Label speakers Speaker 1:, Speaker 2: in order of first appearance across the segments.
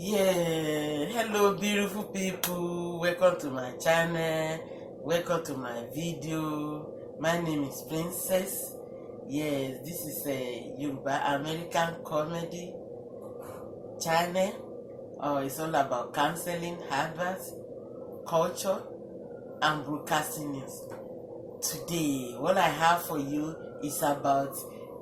Speaker 1: Yeah, hello beautiful people. Welcome to my channel. Welcome to my video. My name is Princess. Yes, this is a Yoruba American comedy channel. It's all about counseling, advice, culture, and broadcasting news. Today, what I have for you is about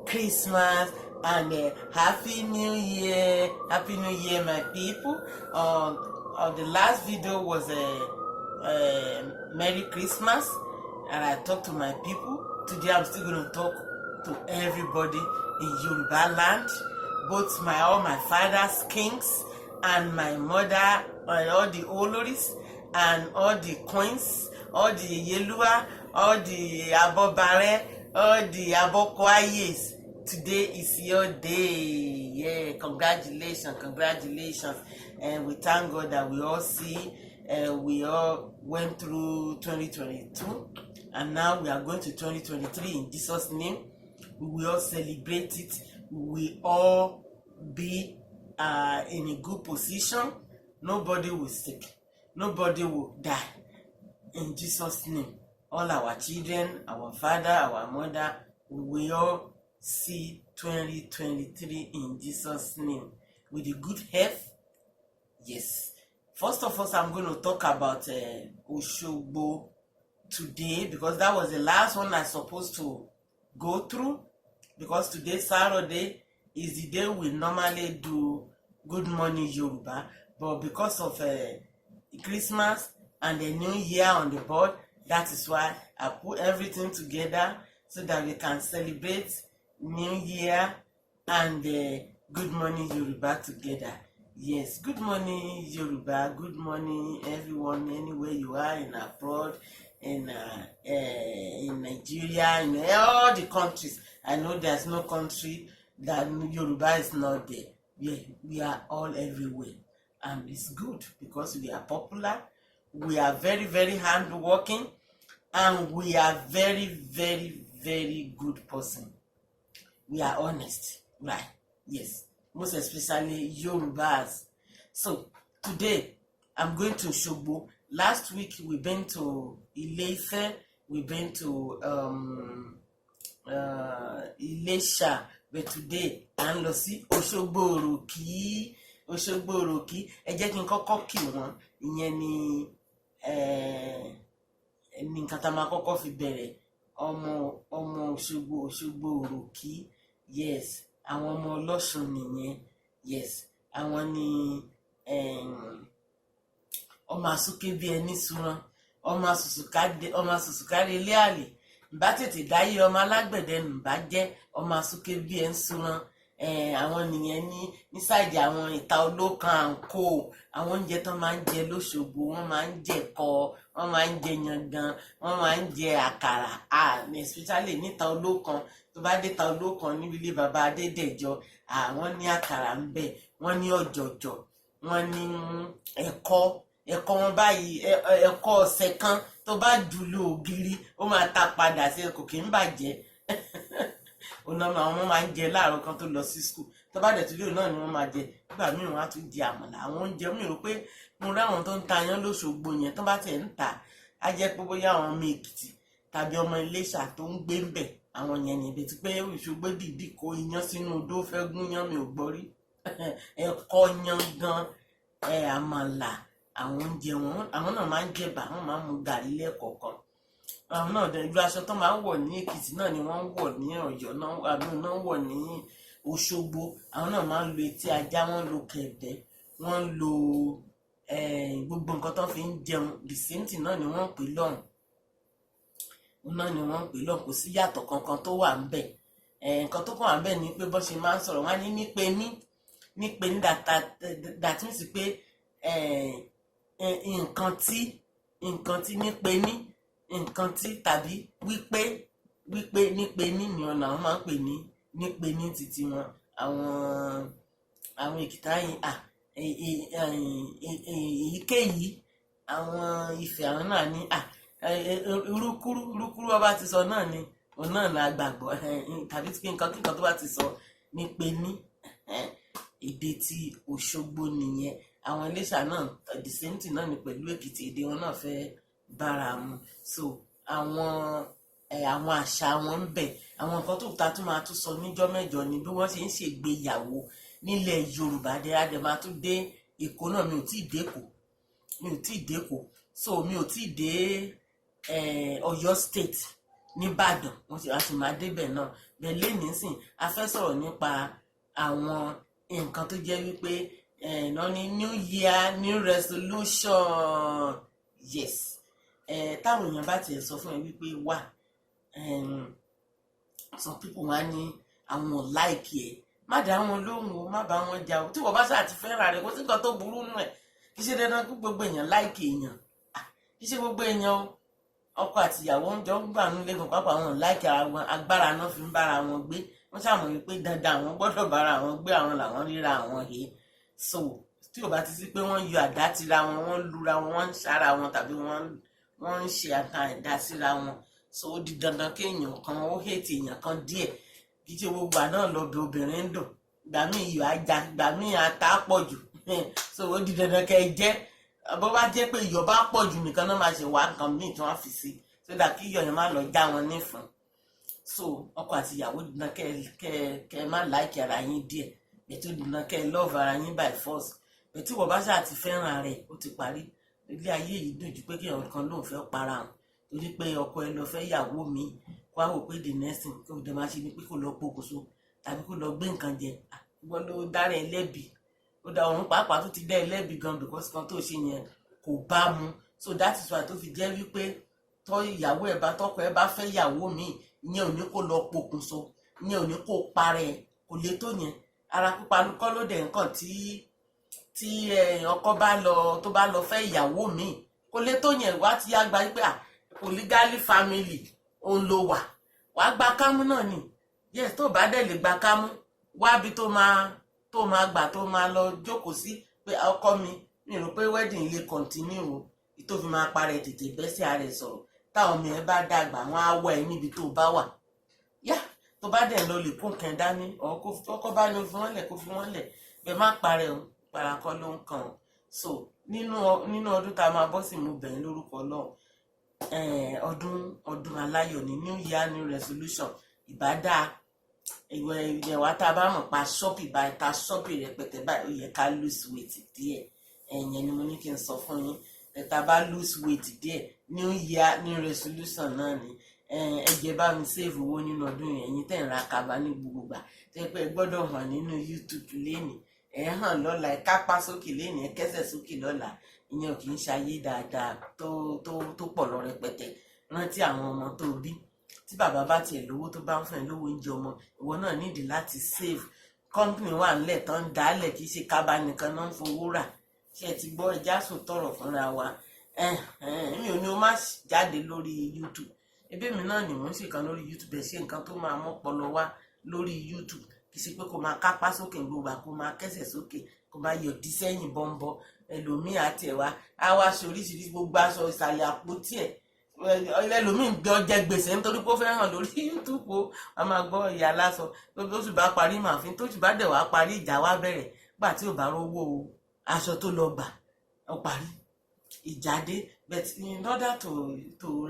Speaker 1: Christmas and Happy New Year. Happy New Year, my people. The last video was a Merry Christmas, and I talked to my people. Today, I'm still going to talk to everybody in Yoruba land, both my all my father's kings and my mother, all the Oloris and all the queens, all the Yeyeluwa, all the Abobare, all the Abokoayes. Today is your day. Yeah, congratulations, congratulations. And we thank God that we all see, we all went through 2022, and now we are going to 2023 in Jesus' name. We will all celebrate it. We will all be in a good position. Nobody will sick. Nobody will die. In Jesus' name. All our children, our father, our mother, we will all see 2023 in Jesus' name. With a good health. Yes. First of all, I'm going to talk about Oshogbo today, because that was the last one I supposed to go through. Because today, Saturday, is the day we normally do Good Morning Yoruba. But because of Christmas and the New Year on the board, that is why I put everything together so that we can celebrate New Year and Good Morning Yoruba together. Yes, good morning Yoruba, good morning everyone, anywhere you are, in abroad, in Nigeria, in all the countries. I know there's no country that Yoruba is not there. We are all everywhere, and it's good because we are popular, we are very, very hardworking, and we are very, very, very good person. We are honest, right? Yes, most especially Yorubas. So today I'm going to Osogbo. Last week we been to Ile-Ife, we been to Ilesha, but today à ń lọ sí Òṣogbo Òròkì. Òṣogbo Òròkì, ẹ jẹ́ kí n kọ́kọ́ kí wọ́n. Ìyẹn ni ní nǹkan tá a máa kọ́kọ́ fi bẹ̀rẹ̀. Ọmọ ọmọ Òṣogbo, Òṣogbo Òròkì, yes, àwọn ọmọ Ọlọ́ṣun nìyẹn. Yes, àwọn ni ọmọ àsúké bíi ẹni sunran, ọmọ àsùsùkádé ilé àlè ǹbá tètè dáyé, ọmọ alágbẹ̀dẹ ǹbá jẹ́ ọmọ àsúké bíi ẹni sunran. Àwọn nìyẹn ní side àwọn ìta olókan àǹkó. Àwọn oúnjẹ tó máa ń jẹ lóṣogbo, wọ́n máa ń jẹ̀kọ, wọ́n máa ń jẹ yangan, wọ́n máa ń jẹ àkàrà, especially níta olókan. Tó bá dé ta olókan níbi ilé baba Adédèjọ, àwọn ní àkàrà ń bẹ, wọ́n ní ọ̀jọ̀jọ̀, wọ́n ní ẹ̀kọ. Ẹ̀kọ wọn báyìí, ẹ̀kọ ọ̀sẹ̀ kan, tó bá jù lu ògiri, ó máa ta padà sí, kò kí ń bàjẹ́. Òun náà àwọn ọmọ máa ń jẹ láàárọ̀ kan tó lọ sí school. Tó bá dẹ̀ tún lóò náà ni wọ́n máa jẹ. Nígbà míì, wọ́n á tún jẹ àmàlà. Àwọn oúnjẹ mi rò pé mo rí àwọn tó ń ta yán lóṣogbo yẹn, tó bá tiẹ̀ ń tà á, jẹ́ pé bóyá àwọn ọmọ Èkìtì tàbí ọmọ Iléṣà tó ń gbé ń bẹ̀, àwọn yẹn ní ibi tí pé Òṣogbo dìídì kó iyán sínú odó fẹ́ gún yán, mi ò gbọ́ rí. Ẹ̀kọ yangan, ẹ̀ àmàlà, àwọn oúnjẹ wọn. Àwọn náà máa ń jẹ̀bà, wọ́n máa ń mu gàrí lẹ́ẹ̀kọ̀ọ̀kan. Àwọn náà dẹ̀ irú aṣọ tó máa ń wọ̀ ní Èkìtì náà ni wọ́n ń wọ̀ ní Ọ̀yọ́ náà, àbí náà ń wọ̀ ní Òṣogbo. Àwọn náà máa ń lo etí ajá, wọ́n ń lo kẹ̀bẹ́, wọ́n ń lo gbogbo nǹkan tó fi ń jẹun. The same thing náà ni wọ́n ń pè lọ́hùn náà ni wọ́n ń pè lọ́hùn. Kò sí yàtọ̀ kankan tó wà ńbẹ̀. Nǹkan tó kàn wà ńbẹ̀ ni pé bó ṣe máa ń sọ̀rọ̀, wọ́n á ní nípe ní nípe ní, that means pé nǹkan tí nǹkan tí nípe ní nǹkan tí, tàbí wípé wípé nípe ní ni ọ̀nà àwọn máa ń pè ní nípe ní titi wọn. Àwọn Èkìtì yìí, èyíkéyìí àwọn Ifẹ̀, àwọn náà ní irúkúrú irúkúrú ọba ti sọ náà ni òun náà la gbàgbọ́, tàbí tí nǹkan kíkan tó bá ti sọ nípe ní. Èdè tí Òṣogbo nìyẹn. Àwọn Iléṣà náà, the same thing náà ni pẹ̀lú Èkìtì, èdè wọn náà fẹ́ bára mu. So àwọn àṣà wọn ń bẹ. Àwọn nǹkan tó ta tún máa tún sọ níjọ́ mẹ́jọ ni bí wọ́n ṣe ń ṣègbéyàwó nílẹ̀ Yorùbá. Dé adé máa tún dé Èkó náà. Mi ò tí ì dÉkòó, mi ò tí ì dÉkòó, so mi ò tí ì dé Ọ̀yọ́ State nìbàdàn. Wọ́n ti a sì máa débẹ̀ náà. Bẹ́ẹ̀ lẹ́nìí sìn, a fẹ́ sọ̀rọ̀ nípa àwọn nǹkan tó jẹ́ wípé náà ní new year, new resolution. Yes, táwọn èèyàn bá tiẹ̀ sọ fún ẹ wípé wà, some people wá ní àwọn ò like ẹ, má dá wọn lóhùn o, má bá wọn jà o. Tí wọ́n bá ṣáà ti fẹ́ràn rẹ̀, kó sí nǹkan tó burú nù ẹ̀. Kì í ṣe dandan kí gbogbo èèyàn like èèyàn. Kì í ṣe gbogbo èèyàn o. Ọkọ àti ìyàwó ń jọ ń gbà ń lẹ́gùn pápá, àwọn like ara wọn, agbára náà fi ń bára wọn gbé. Wọ́n ṣàmọ̀ wípé dandan àwọn gbọ́dọ̀ bára wọn gbé, àwọn làwọn ríra àwọn he. So tí ò bá ti sí pé wọ́n yọ àdá tira wọn, wọ́n lura wọn, wọ́n ń ṣára wọn, tàbí wọ́n ń ṣe àtàn ẹ̀dá síra wọn, so ó di dandan kí èèyàn kan ó hate èèyàn kan díẹ̀. Kì í ṣe gbogbo àná lọ bí obìnrin ń dùn. Ìgbà míì iyọ̀ ajá, ìgbà míì ata pọ̀ jù, so ó di dandan kẹ́ ẹ jẹ́. Bó bá jẹ́ pé iyọ̀ bá pọ̀ jù nìkan náà máa ṣe wá nǹkan míì tí wọ́n fi sí, so that kí iyọ̀ yẹn má lọ já wọn nífun. So ọkọ àti ìyàwó, dandan kẹ́ ẹ má like ara yín díẹ̀, ètò dandan kẹ́ ẹ love ara yín by force. Ètò ìwọ bá ṣáà ti fẹ́ràn rẹ̀, ó ti parí. Ilé ayé yìí dùn ju pé kí èèyàn kan lóun fẹ́ para hàn torí pé ọkọ ẹ lọ fẹ́ yàwó mi, kó á wò pé the next thing kó dẹ̀ máa ṣe ni pé kó lọ pokùnso tàbí kó lọ gbé nǹkan jẹ. Wọ́n ló dára ẹ lẹ́bi, ó dá òun pàápàá tó ti dá ẹ lẹ́bi gan, because kan tó ṣe yẹn kò bá mu. So that is why tó fi jẹ́ wípé tọ́ ìyàwó ẹ̀ bá, tọkọ ẹ bá fẹ́ yàwó mi, ìyẹn ò ní kó lọ pokùnso, ìyẹn ò ní kó parẹ́. Kò lè tó yẹn. Ara pípa kọ́ ló dẹ̀ nǹkan tí ọkọ bá lọ, tó bá lọ fẹ́ ìyàwó mi, kò lè tó yẹn. Wá ti yá gba pé polygamy family òun ló wà, wàá gba kámú náà ni. Yes, tó bá dẹ̀ lè gba kámú, wábi tó máa gbà, tó máa lọ jókòó sí pé ọkọ mi, mi rò pé wedding lè continue o. Tó fi máa parẹ́, tètè bẹ́ sí ara ẹ̀ sọ̀rọ̀. Táwọn ọmọ ẹ bá dàgbà, wọn á wá ẹ níbi tó bá wà yá. Tó bá dẹ̀ lọ lè kó nǹkan dání, ọkọ bá ní fi wọ́n lẹ̀, kó fi wọ́n lẹ̀ bẹ́ẹ̀. Má parẹ́ o, parakọ́ ló ń kàn. So nínú ọdún tá a máa bọ́ sí, mo bẹ̀rẹ̀ lórúkọ Ọlọ́run, ọdún aláyọ̀ ní new year, new resolution. Ìbádá ìwẹ̀ ìyẹ̀wá tá a bá mọ̀ pa ṣọ́ọ̀pì báyìí, ta ṣọ́ọ̀pì rẹpẹtẹ báyìí, ó yẹ ká lose weight díẹ̀. Ẹ̀yẹn ni mo ní kí n sọ fún yín. Tá a bá lose weight díẹ̀, new year, new resolution náà ni. Ẹ jẹ́ bá mi save owó nínú ọdún yẹn. Ẹ̀yin tẹ̀ ń ra kaba ní gbogbo gbà, tẹ́ pé ẹ gbọ́dọ̀ hàn nínú YouTube lénìí, ẹ hàn lọ́la, ẹ kápá sókè lénìí, ẹ kẹ́sẹ̀ sókè lọ́la, ìyẹn ò kì í ṣayé dáadáa tó pọ̀ lọ rẹpẹtẹ. Rántí àwọn ọmọ tó bí. Tí bàbá bá tiẹ̀ lówó, tó bá ń fún ẹ lówó oúnjẹ ọmọ, ìwọ náà nídìí láti save. Company wà ńlẹ̀ tán ń dálẹ̀, kì í ṣe kábà nìkan náà ń fowó rà. Ṣé ẹ ti gbọ́? Ẹja sùn tọrọ fúnra wa. Mi ò ní o má jáde lórí YouTube. Ebi mi náà ni mò ń ṣèkan lórí YouTube. Ẹ ṣe nǹkan tó máa mọ́pọlọ wá lórí YouTube. Kì í ṣe pé kó máa kápá sókè gbogbo, kó máa kẹ́sẹ̀ sókè, kó máa yọ̀dí sẹ́yìn bọ́ńbọ́. Ẹlòmíì àti ẹ̀wá á wá ṣe oríṣiríṣi, gbogbo aṣọ ìsàlẹ̀ àpótí ẹ̀. Ẹlòmíì gbé ọjẹ gbèsè nítorí pé ó fẹ́ hàn lórí YouTube o. A máa gbọ́ ìyá lásọ tó sì bá parí màfin, tó sì bá dẹ̀ wá parí, ìjà wá bẹ̀rẹ̀ gbà tí ò bá rówó aṣọ tó lọ gbà, ó parí ìjà dé. But in order to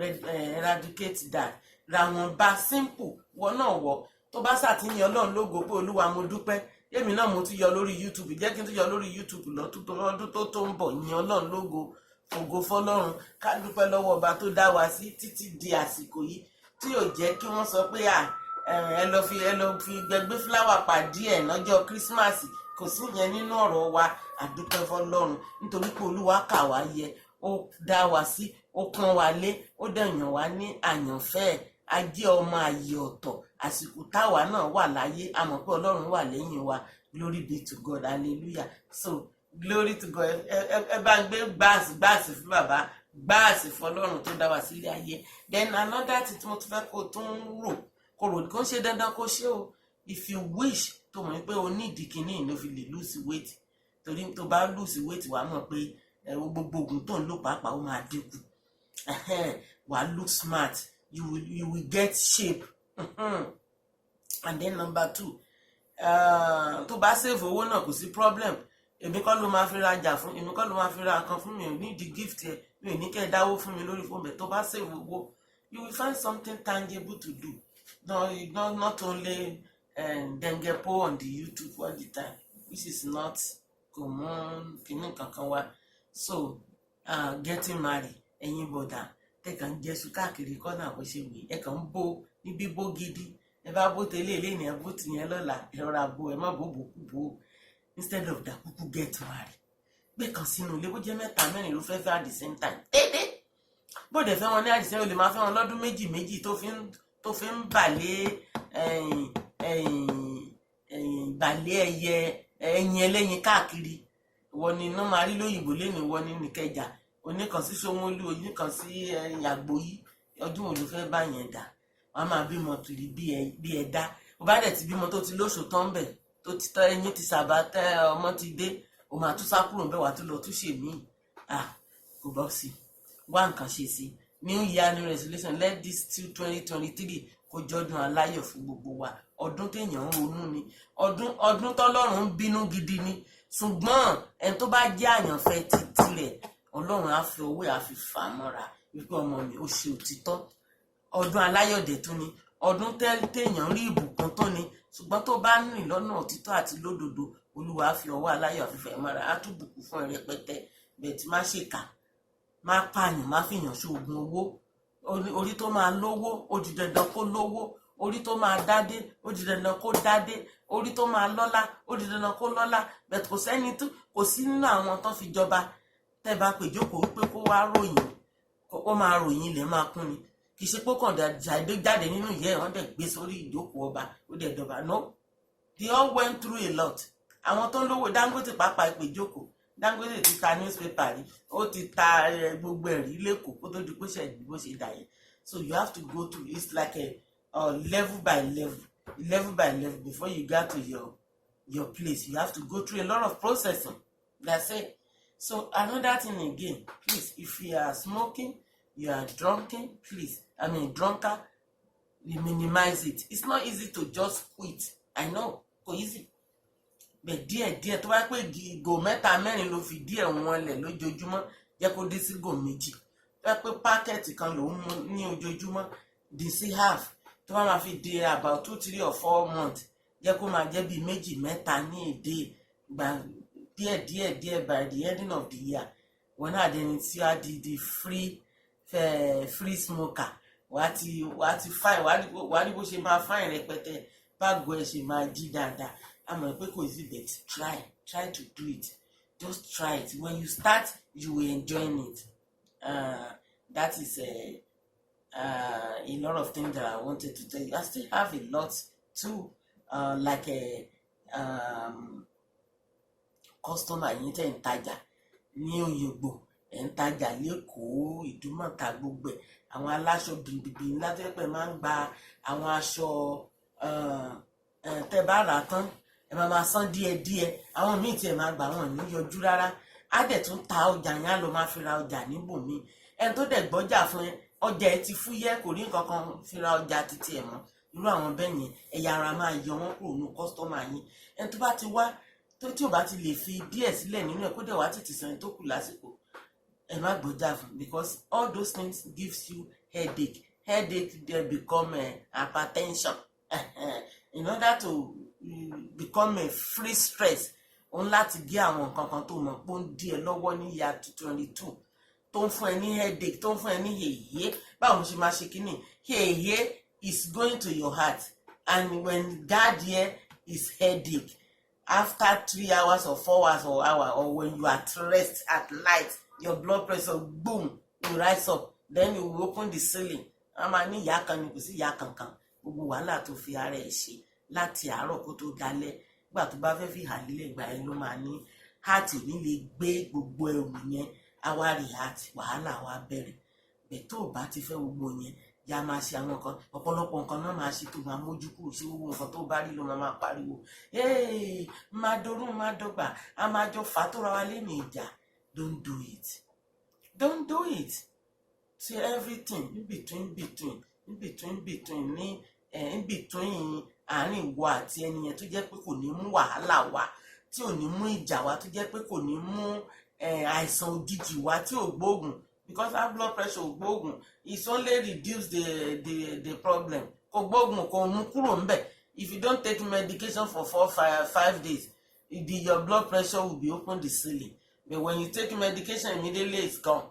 Speaker 1: eradicate that, ra wọn bá simple, wọn náà wọ tó bá ṣàtìyàn Ọlọ́run lógo pé, "Olúwa, mo dúpẹ́, èmi náà mo tún yọ lórí YouTube, jẹ́ kí n tún yọ lórí YouTube lọ́dún tó ń bọ̀." Yìn Ọlọ́run lógo, ògo fọ́lọ́run. Ká dúpẹ́ lọ́wọ́ ọba tó dá wa sí títí di àsìkò yìí, tí yóò jẹ́ kí wọ́n sọ pé à ẹ lọ fi gbẹgbẹ́ fúláwà pàdé ẹ̀ lọ́jọ́ Christmas. Kò sí yẹn nínú ọ̀rọ̀ wa. Àdúpẹ́ fọ́lọ́run nítorí pé Olúwa kà wá yẹ, ó dá wa sí, ó pọ́n wa lé, ó dẹ̀ yàn wá ní àyànfẹ́ ẹ̀. A jẹ́ ọmọ àyè ọ̀tọ̀. Àsìkò táwa náà wà láyé, a mọ̀ pé Ọlọ́run wà lẹ́yìn wa. Glory be to God, hallelujah. So glory to God. Ẹ bá ń gbé gbáàsì gbáàsì fún bàbá, gbáàsì fún Ọlọ́run tó dá wa sílé ayé. Then another thing tí mo tún fẹ́ kó tún rò, kó rò, kó ń ṣe dandan kó ṣe o. If you wish, tó mọ̀ pé o ní ìdí kìíní ló fi lè lose weight, torí tó bá lose weight, wàá mọ̀ pé gbogbo oògùn tó ń lò pàápàá, ó máa dínkù. Wàá look smart, you will get shape. And then number two, Tó bá save owó náà, kò sí problem. Èmi kọ́ ló máa fi rajà fún, èmi kọ́ ló máa fi ra nǹkan fún. Mi ò ní di gift ẹ, mi ò ní kẹ́ ẹ dáwó fún mi lórí fóònù ẹ. Tó bá save owó, you will find something tangible to do, not only dengepo on the YouTube all the time, which is not, kò mú kinní kankan wá. So getting married, ẹ̀yin bọ̀dà tẹ̀kàn ń jẹ́sù káàkiri kọ́nà bó ṣe wì, ẹ kàn ń bó ní bíbó gidi. Ẹ bá bó tẹ́lẹ̀ ilé ní, ẹ bó tìyẹn lọ́la, ẹ rọra bó, ẹ má bó bòkú bó. Instead of that, kúkú get married, gbé kan sínú ilé. Bó jẹ́ mẹ́ta mẹ́rin ló fẹ́ fẹ́ at the same time dédé, bó dẹ̀ fẹ́ wọn ní àdìsẹ́, o lè máa fẹ́ wọn lọ́dún méjì méjì tó fi ń bàlẹ́ ẹ̀yìn ẹ̀yìn ẹ̀yìn bàlẹ́ ẹyẹ ẹyin ẹlẹ́yin káàkiri. Wọ́n ní iná máa rí lóyìnbó lẹ́nu, wọ́n ní nìkẹjà, oníkan sí Ṣómólú, oníkan sí Àgbóyí. Ọdún wo ló fẹ́ bá yẹn dà? Wọ́n á máa bímọ kiri bí ẹ̀dá. Bó bá dẹ̀ ti bímọ, tó ti lóṣù tán bẹ̀, tó ti tọ́ ẹyin ti sàbà tẹ́, ọmọ ti dé, o máa tún sá kúrò bẹ́ẹ̀, wàá tún lọ tún ṣe míì. Ah, kò bọ́ sí. Wá nǹkan ṣe sí. New year, new resolution. Let this 2023 kó jọ́dún aláyọ̀ fún gbogbo wa. Ọdún téèyàn ń ronú ni ọdún, ọdún tọ́lọ́run ń bínú gidi ni, ṣùgbọ́n ẹni tó bá jẹ́ àyànfẹ́ títí rẹ̀, Ọlọ́run á fi owó á fi fà á mọ́ra wípé ọmọ mi, ó ṣe òtítọ́. Ọdún aláyọ̀dẹ̀ tó ni, ọdún téèyàn rí ìbùkún tó ni. Ṣùgbọ́n tó bá rìn lọ́nà òtítọ́ àti lódodo, Olúwa á fi ọwọ́ aláyọ̀ àfihàn mọ́ra, á tún bùkún fún ẹ rẹpẹtẹ. Bẹ́ẹ̀ tí má ṣèkà, má pààyàn, má fìyàn ṣoògùn owó. Orí tó máa lówó, ó di dandan kó lówó. Orí tó máa dádé, ó di dandan kó dádé. Orí tó máa lọ́lá, ó di dandan kó lọ́lá. Bẹ́ẹ̀ kò sẹ́ni tó kò sí nínú àwọn tó fi jọba tẹ́ bá pè jókòó wípé kó wá ròyìn, ó máa ròyìn ilẹ̀ máa kún ni. Kì í ṣe pé kàn jáde jáde nínú ìyá ẹ̀, wọ́n dẹ̀ gbé sórí ìjókòó ọba, ó dẹ̀ dọ̀bà. No, they all went through a lot. Àwọn tó ń lówó, Dangote pàápàá, ìpè jókòó, Dangote ti ta newspaper rí, ó ti ta gbogbo ẹ̀rí lẹ́kọ̀ọ́ kó tó di pé ṣe bó ṣe dà yẹn. So you have to go through, it's like a level by level, level by level, before you get to your place. You have to go through a lot of processing. That's it. So another thing again, please, if you are smoking, you are drunken, please, I mean drunkard, you minimize it. It's not easy to just quit, I know, kò easy, bẹ̀ díẹ̀ díẹ̀. Tó bá pé ìgò mẹ́ta mẹ́rin ló fi díẹ̀ wọn lẹ̀ lójoojúmọ́, jẹ́ kó dé sí ìgò 2. Tó bá pé packet kan ló ń mu ní ojoojúmọ́, dín sí half. Tó bá máa fi di about 2, 3 or 4 months, jẹ́ kó máa jẹ́ bíi méjì mẹ́ta ní èdè gbà. Díẹ̀ díẹ̀ díẹ̀, by the ending of the year, wọn náà dẹni tí a di free smoker. Wàá ti fine, wàá rí bó ṣe máa fine rẹpẹtẹ, bágo ẹ ṣe máa jí dáadáa. A mọ̀ pé kò easy, but try to do it. Just try it. When you start, you will enjoy it. That is a lot of things that I wanted to tell you. I still have a lot too, like a customer yín tẹ̀ ń tajà ní Òyìnbó, ẹ̀ ń tajà lẹ́kọ̀ọ́, Ìdúmọ̀tà, gbogbo ẹ̀, àwọn aláṣọ bìbìbì ńlá tó yẹ pé máa ń gba àwọn aṣọ, tẹ́ bá rà á tán, ẹ máa máa san díẹ̀díẹ̀. Àwọn míì tiẹ̀ máa gbà, wọ́n ní yọjú rárá. Á dẹ̀ tún ta ọjà yẹn, á lọ máa fi ra ọjà níbòmíì. Ẹni tó dẹ̀ gbọ́jà fún ẹ, ọjà ẹ ti fúyẹ́, kò rí nǹkan kan fi ra ọjà títí ẹ̀ mọ́. Irú àwọn bẹ́ẹ̀ yẹn, ẹ̀yà ara máa yọ wọ́n kúrò ní customer yín. Ẹni tó bá ti wá tó tí ò bá ti lè fi díẹ̀ sílẹ̀ nínú ẹ̀, kó dẹ̀ wá tètè san tó kù lásìkò, ẹ má gbọ́jà fún, because all those things gives you headache. Headache dey become hypertension. In order to become a free stress, òun láti gé àwọn nǹkan kan tó mọ̀ pé ó ń dí ẹ lọ́wọ́ ní year 22, tó ń fún ẹ ní headache, tó ń fún ẹ ní yèyé. Báwo mo ṣe máa ṣe kínní? Yèyé is going to your heart, and when that here is headache after 3 hours or 4 hours or hour, or when you are at rest at night, your blood pressure, boom, will rise up. Then you will open the ceiling. Wọ́n máa ní ìyá kan ni, kò sí ìyá kankan. Gbogbo wàhálà tó fi ara ẹ̀ ṣe láti àárọ̀ kó tó dalẹ́, nígbà tó bá fẹ́ fi hàn lílẹ̀, ìgbà yẹn ló máa ní heart ò ní lè gbé gbogbo ẹrù yẹn, á wá react, wàhálà wá bẹ̀rẹ̀. Bẹ́ẹ̀ tó o bá ti fẹ́ gbogbo yẹn, ya máa ṣe àwọn nǹkan, ọ̀pọ̀lọpọ̀ nǹkan náà máa ṣe tó máa mójú kúrò sí gbogbo nǹkan tó bá rí ló máa máa pariwo, "Hey, máa dorún, máa dọ́gba, a máa jọ fà á tó ra wa lé ní ìjà." Don't do it, don't do it. See, everything in between, between, in between, between ní in between. Àárín ìwọ àti ẹni yẹn, tó jẹ́ pé kò ní mú wàhálà wá, tí ò ní mú ìjà wá, tó jẹ́ pé kò ní mú àìsàn òjijì wá tí ò gbóògùn, because high blood pressure ò gbóògùn. It's only reduce the problem. Kò gbóògùn, kò mú kúrò ńbẹ̀. If you don't take medication for 4, 5 days, your blood pressure will be open the ceiling, but when you take medication, immediately it's gone.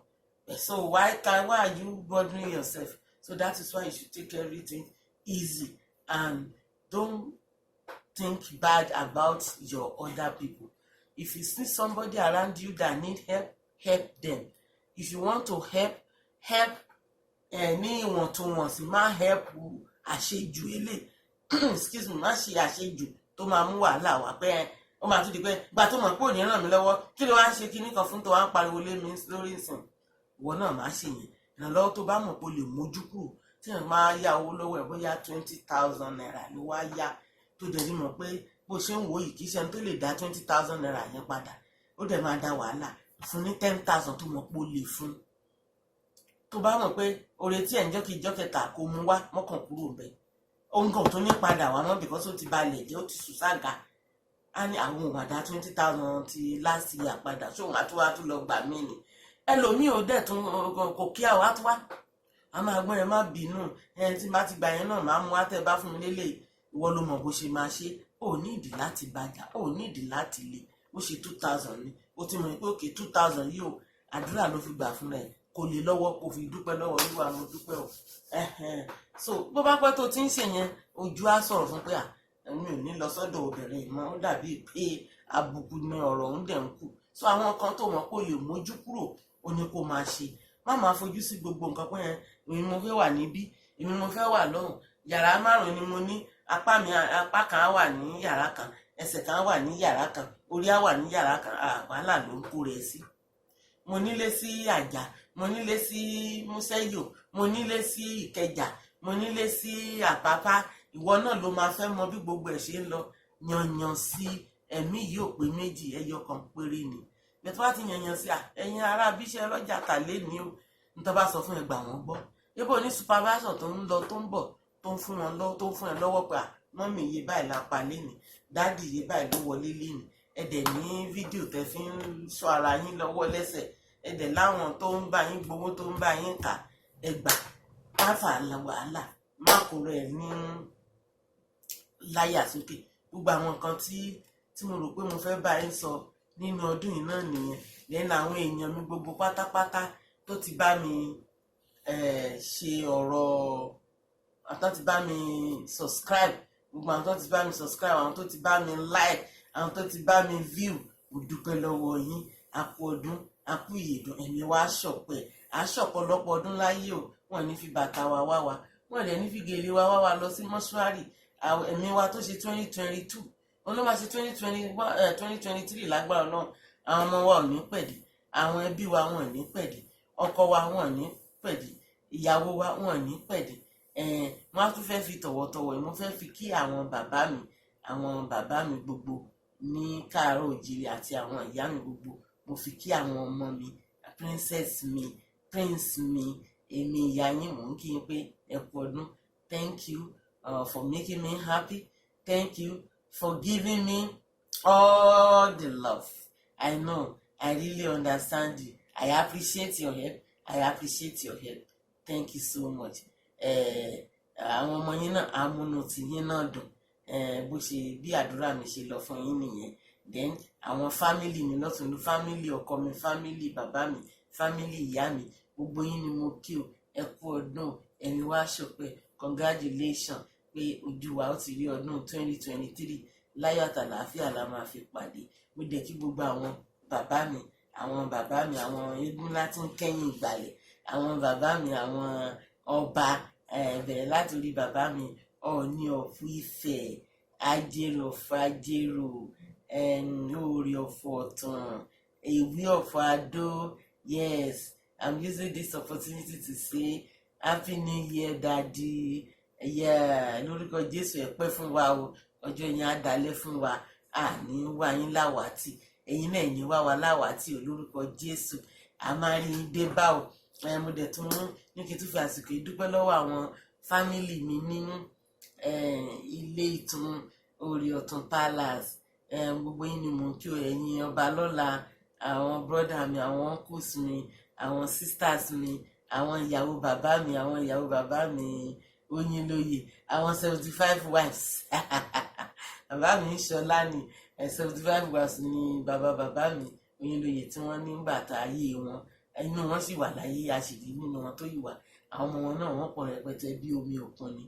Speaker 1: So why are you bothering yourself? So that is why you should take everything easy and don't think bad about your other people. If you see somebody around you that need help, help them. If you want to help, help ẹ ní ìwọ̀ntúnwọ̀nsì. Má help àṣejù ilé, excuse me, má ṣe àṣejù tó máa mú wàhálà wá, pé ẹ ó máa tún di pé gba tó mọ̀ pé ò ní ràn mí lọ́wọ́, kí ló wá ń ṣe kinní kan fún tó wá ń pariwo lé mi lórí ìsìn? Ìwọ náà má ṣe yẹn. Ìrànlọ́wọ́ tó bá mọ̀ pé o lè mójú kúrò, tí èèyàn máa yá owó lọ́wọ́ ẹ̀, bóyá ₦20,000 ló wá yá, tó dẹ̀ rí mọ̀ pé bó ṣe ń wò yìí, kì í ṣe ẹni tó lè dá ₦20,000 yẹn padà, ó dẹ̀ máa dá wàhálà, fún ní 10,000 tó mọ̀ pé ó lè fún. Tó bá mọ̀ pé oore tí ẹ̀ ń jọ́ kí ìjọ́ kẹta kó mú wá, mọ́kàn kúrò bẹ́ẹ̀. Òun kàn tó ní padà wá mọ́, because ó ti balẹ̀ jẹ́, ó ti sùn ságà, á ní àwọn òun àdá 20,000 ti last year padà, ṣóun àtúwá tún lọ gbà mí ni? Ẹlòmíì ò dẹ̀ tún kò kí àwọn àtúwá a máa gbọ́n. Ẹ má bínú, ẹ tí bá ti gbà yẹn náà, máa mú wá tẹ́ bá fún mi lélẹ̀. Ìwọ ló mọ̀ bó ṣe máa ṣe. Ò ní ìdí láti bàjá, ò ní ìdí láti le. Ó ṣe 2,000 ni, ó ti mọ̀ pé òkè 2,000 yìí o, àdúrà ló fi gbà fún rẹ̀, kò lè lọ́wọ́, kò fi dúpẹ́ lọ́wọ́ Olúwa, mo dúpẹ́ o. So bó bá pẹ́ tó ti ń ṣe yẹn, ojú á sọ̀rọ̀ fún pé à mi ò ní lọ sọ́dọ̀ obìnrin mọ́, ó dàbí pé àbùkù ni ọ̀rọ̀ ń dẹ̀ ń kù. So àwọn kan tó mọ̀ kó lè mójú kúrò, ó ní kó máa ṣe. Má máa fojú sí gbogbo nǹkan pé èmi mo fẹ́ wà níbí, èmi mo fẹ́ wà lọ́hùn, yàrá márùn ni mo ní, apá mi, apá kan á wà ní yàrá kan, ẹsẹ̀ kan á wà ní yàrá kan, orí á wà ní yàrá kan. Wàhálà ló ń kó rẹ̀ sí. Mo nílé sí Àjà, mo nílé sí Músẹ́yò, mo nílé sí Ìkẹjà, mo nílé sí Àpápá. Ìwọ náà ló máa fẹ́ mọ bí gbogbo ẹ̀ ṣe ń lọ. Yanyan sí ẹ̀mí yìí ò pé méjì, ẹyọ kan péré ni. Bẹ́ẹ̀ tó bá ti yanyan sí à, ẹ̀yin ará bíṣẹ́ lọ́jà tà lé ní o, nítorí bá sọ fún ẹ, gbà wọ́n gbọ́. Ibo ní supervisor tó ń lọ, tó ń bọ̀, tó ń fún wọn lọ́wọ́, tó ń fún ẹ lọ́wọ́ pé à, mummy, iye báyìí la pa lénìí, daddy, iye báyìí ló wọlé lénìí. Ẹ dẹ̀ ní fídíò tẹ fi ń sọ ara yín lọ́wọ́ lẹ́sẹ̀, ẹ dẹ̀ láwọn tó ń bá yín gbowó, tó ń bá yín kà. Ẹ gbà má fà wàhálà, má kó rẹ̀ ní láyà sókè. Gbogbo àwọn nǹkan tí mo rò pé mo fẹ́ bá yín sọ nínú ọdún yìí náà nìyẹn. Lẹ́nu àwọn èèyàn mi gbogbo pátápátá tó ti bá mi ṣe ọ̀rọ̀, àwọn tó ti bá mi subscribe, gbogbo àwọn tó ti bá mi subscribe, àwọn tó ti bá mi like, àwọn tó ti bá mi view, mo dúpẹ́ lọ́wọ́ yín. A kú ọdún, a kú ìyèdùn, ẹ̀mí wa ṣọ̀pẹ́, a ṣọ̀pọ̀lọpọ̀ ọdún láyé o. Wọ́n ní fi bàtà wa wá wa, wọ́n lè ní fi gèlè wa wá wa lọ sí mọ́ṣúárì. Ẹ̀mí wa tó ṣe 2022, wọn ló máa ṣe 2021, 2023 lágbára náà. Àwọn ọmọ wa ò ní pẹ̀dí, àwọn ẹbí wa wọn ò ní pẹ̀dí, ọkọ wa wọn ò ní pẹ̀dí, ìyàwó wa wọn ò ní pẹ̀dí. Wọ́n á tún fẹ́ fi tọ̀wọ̀tọ̀wọ̀, mo fẹ́ fi kí àwọn bàbá mi, àwọn bàbá mi gbogbo ní káàárọ̀ òjìrì àti àwọn ìyá mi gbogbo. Mo fi kí àwọn ọmọ mi, princess mi, prince mi. Èmi ìyá yín, mò ń kí yín pé ẹ kú ọdún. Thank you for making me happy. Thank you for giving me all the love. I know, I really understand you. I appreciate your help, I appreciate your help. Thank you so much. Àwọn ọmọ yín náà, amúnú tí yín náà dùn. Bó ṣe bí àdúrà mi ṣe lọ fún yín nìyẹn. Then àwọn family mi lọ́tún ní, family ọkọ mi, family bàbá mi, family ìyá mi, gbogbo yín ni mo kí o. Ẹ kú ọdún, ẹ̀mí wá ṣọpẹ́. Congratulations pé ojú wa ó ti rí ọdún 2023, láyọ̀ àtàlàáfíà la máa fi pàdé. Mo dẹ̀ kí gbogbo àwọn bàbá mi, àwọn bàbá mi, àwọn eégún láti ń kẹ́yìn ìgbàlẹ̀, àwọn bàbá mi, àwọn ọba, bẹ̀rẹ̀ láti orí bàbá mi, Ọọ̀ni of Ifẹ̀, Ajérò of Ajérò, Oore of Ọ̀tàn, Èwí of Adó. Yes, I'm using this opportunity to say happy new year, daddy. Yeah, lórúkọ Jésù, ẹ pẹ́ fún wa o. Ọjọ́ yẹn á dalẹ̀ fún wa, àní wá yín láwàátì, ẹ̀yin náà ẹ̀yin wá wa láwàátì o. Lórúkọ Jésù, a máa rí yín dé bá o. Mo dẹ̀ tún ní kí n tún fi àsìkò yìí dúpẹ́ lọ́wọ́ àwọn family mi nínú Ilé Ìtún Orí Ọ̀tún Palace, gbogbo yín ni mò ń kí o. Ẹ̀yin ọba lọ́la, àwọn brother mi, àwọn uncles mi, àwọn sisters mi, àwọn ìyàwó bàbá mi, àwọn ìyàwó bàbá mi Oyinlóye, àwọn 75 wives. Bàbá mi ń ṣọlá ni. 75 wives ni bàbá bàbá mi Oyinlóye tí wọ́n nígbà tá ayé wọn, inú wọn sì wà láyé, àṣírí nínú wọn tó yìí wà. Àwọn ọmọ wọn náà, wọ́n pọ̀ rẹpẹtẹ bí omi òkun ni.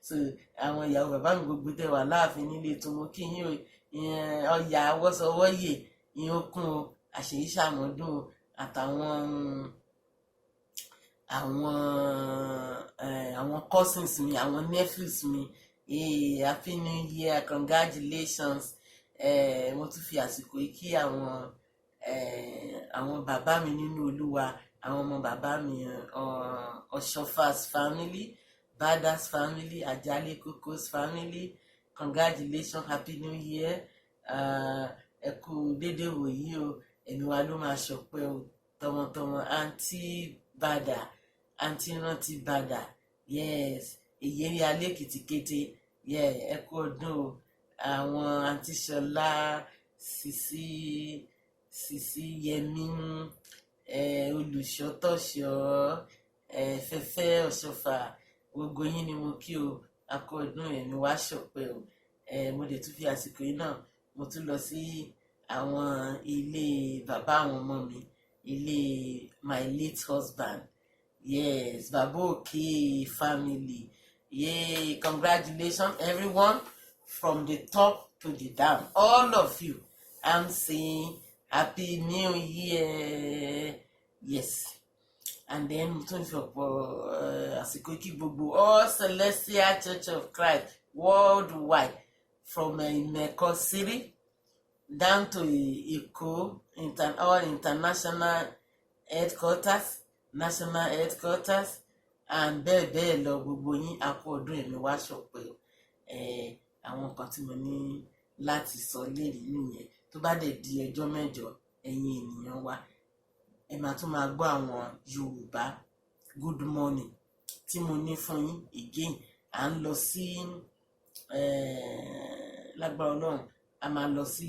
Speaker 1: So àwọn ìyàwó bàbá mi gbogbo tẹ wà láàfin nílé tó, mo kí yín o. Ọyà awọ́sọwọ́yè ìyẹn okun o, àṣèyí ṣàmọ́dún o. Àtàwọn àwọn cousins mi, àwọn nephews mi, happy New Year, congratulations. Mo tún fi àsìkò yìí kí àwọn bàbá mi nínú Olúwa, àwọn ọmọ bàbá mi, Ọ̀ṣọ́fàs family, Badas family, Ajale Kokos family, congratulations, happy New Year. Ẹ kú déédéé wòyí o, ẹ̀mí wa ló máa ṣọpẹ́ o tọmọtọmọ. Àǹtí Bàdà, àǹtí Rántí Bàdà, yes, èyí alẹ́ kété, yeah, ẹ kú ọdún o. Àwọn àǹtí Ṣọlá, Sisi, Sisi Yẹmí, olùṣọ́tọ̀ṣọ́, Fẹ́fẹ́ Ọ̀ṣọ́fà, gbogbo yín ni mo kí o. A kú ọdún, ẹ̀mí wá ṣọpẹ́ o. Mo dẹ̀ tún fi àsìkò yìí náà, mo tún lọ sí àwọn ilé bàbá àwọn ọmọ mi, ilé my late husband, yes, Baba Òkè family. Yeah, congratulations everyone, from the top to the down, all of you, I'm saying happy New Year. Yes, and then mo tún fi ọ̀pọ̀ àsìkò kí gbogbo All Celestial Church of Christ worldwide, from Imeko City down to Eko, all international headquarters, national headquarters and bẹ́ẹ̀ bẹ́ẹ̀ lọ. Gbogbo yín, a kú ọdún, ẹ̀mí wá ṣọpẹ́. Àwọn nǹkan tí mo ní láti sọ lénìí nìyẹn. Tó bá dẹ̀ di ọjọ́ mẹ́jọ, ẹ̀yin ènìyàn wa, ẹ máa tún máa gbọ́ àwọn Yorùbá good morning tí mo ní fún yín. Again, à ń lọ sí, lágbára Ọlọ́run, a máa lọ sí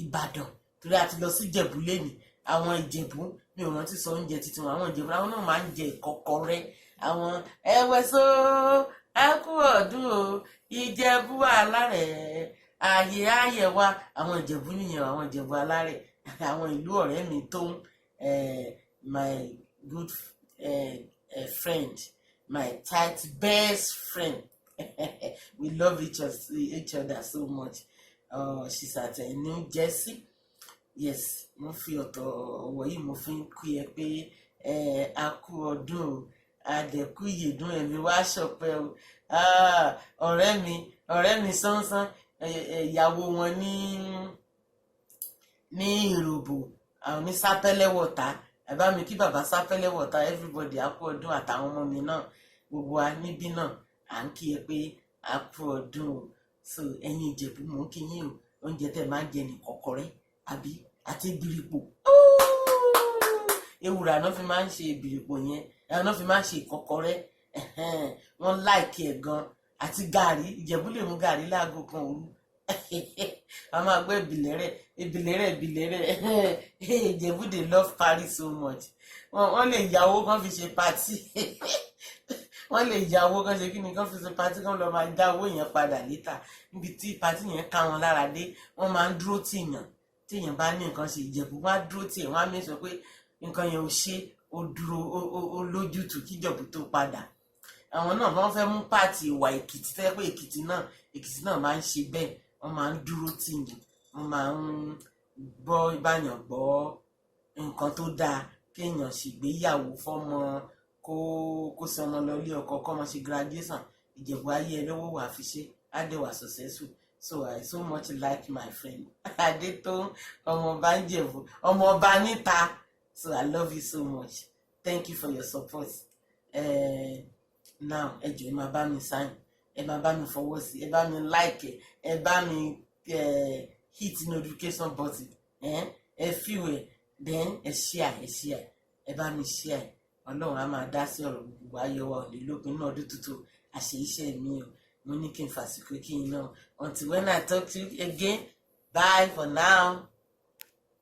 Speaker 1: Ìbàdàn, torí a ti lọ sí Ìjẹ̀bú lẹ́nìí. Àwọn Ìjẹ̀bú, mi ò rántí sọ oúnjẹ títí wọn. Àwọn Ìjẹ̀bú, àwọn náà máa ń jẹ ìkọ́kọrẹ́. Àwọn ẹwẹ́ so, ẹ kú ọdún o, Ìjẹ̀bú alárẹ̀, ààyè ààyè wa. Àwọn Ìjẹ̀bú nìyẹn, àwọn Ìjẹ̀bú alárẹ̀, àwọn ìlú ọ̀rẹ́ mi tó ń, my good friend, my tight best friend, we love each other so much. She's at New Jersey. Yes, mo fi ọ̀tọ̀ ọ̀wọ̀ yìí, mo fi ń kí ẹ pé a kú ọdún o, a dẹ̀ kú ìyèdún, ẹ̀mí wá ṣọpẹ́ o. Ọ̀rẹ́ mi, ọ̀rẹ́ mi sánsán, ìyàwó wọn ní Ìròbò, àwọn ní Sápẹ́lẹ́ Wọ̀tá. Ẹ bá mi kí bàbá Sápẹ́lẹ́ Wọ̀tá. Everybody, a kú ọdún. Àtàwọn ọmọ mi náà, gbogbo wa níbí náà, à ń kí ẹ pé a kú ọdún o. So ẹ̀yin Ìjẹ̀bú, mò ń kí yín o. Oúnjẹ tẹ́ máa ń jẹ ní kọ́kọ́rẹ́ àbí àti ìbìrìpò. Ewùrà náà fi máa ń ṣe ìbìrìpò yẹn, ẹ̀rọ náà fi máa ń ṣe ìkọ́kọrẹ́. Wọ́n like ẹ̀ gan, àti gàrí. Ìjẹ̀bú lè mú gàrí láago 1 òru, a máa gbọ́ ìbìlẹ̀rẹ̀, ìbìlẹ̀rẹ̀, ìbìlẹ̀rẹ̀. Ìjẹ̀bú dey love party so much. Wọ́n lè yàwó kan fi ṣe party, wọ́n lè yàwó kan ṣe kí ni, kan fi ṣe party, kan lọ máa dá owó yẹn padà later. Níbi tí party yẹn ká wọn lára dé, wọ́n máa ń dúró tìyàn. Tíyàn bá ní nǹkan ṣe, Ìjẹ̀bú wọ́n á dúró tì. Wọ́n á mí sọ pé nǹkan yẹn ò ṣe, ó dúró, ó lójútùú kíjọ̀bù tó padà. Àwọn náà, wọ́n fẹ́ mú party ìwà Èkìtì tẹ́ pé Èkìtì náà máa ń ṣe bẹ́ẹ̀. Wọ́n máa ń dúró tìyàn, wọ́n máa ń gbọ́ báyàn gbọ́ nǹkan tó dáa, kéèyàn ṣègbéyàwó fọ́mọ, kó sọ ọmọ lọ ilé ọkọ, kọ́mọ ṣe graduation, Ìjẹ̀bú ayé ẹ lọ́wọ́ wà fi ṣe, á dẹ̀ wà successful. So I so much like my friend Adétó, ọmọọba ń Jẹ̀bú, ọmọọba níta. So I love you so much. Thank you for your support. Now ẹ jọ̀ọ́, ẹ máa bá mi sign, ẹ máa bá mi fọwọ́ sí, ẹ bá mi like, ẹ bá mi hit notification button, ẹ feel ẹ, then ẹ share, ẹ share, ẹ bá mi share. Ọlọ́run á máa dá sí ọ̀rọ̀ gbogbo ayọ̀ wa ò ní lópin náà. Ọdún tuntun àṣẹ iṣẹ́ mi o. Mo ní kí n fàsìkò kí n náà. Until when I talk to you again, bye for now.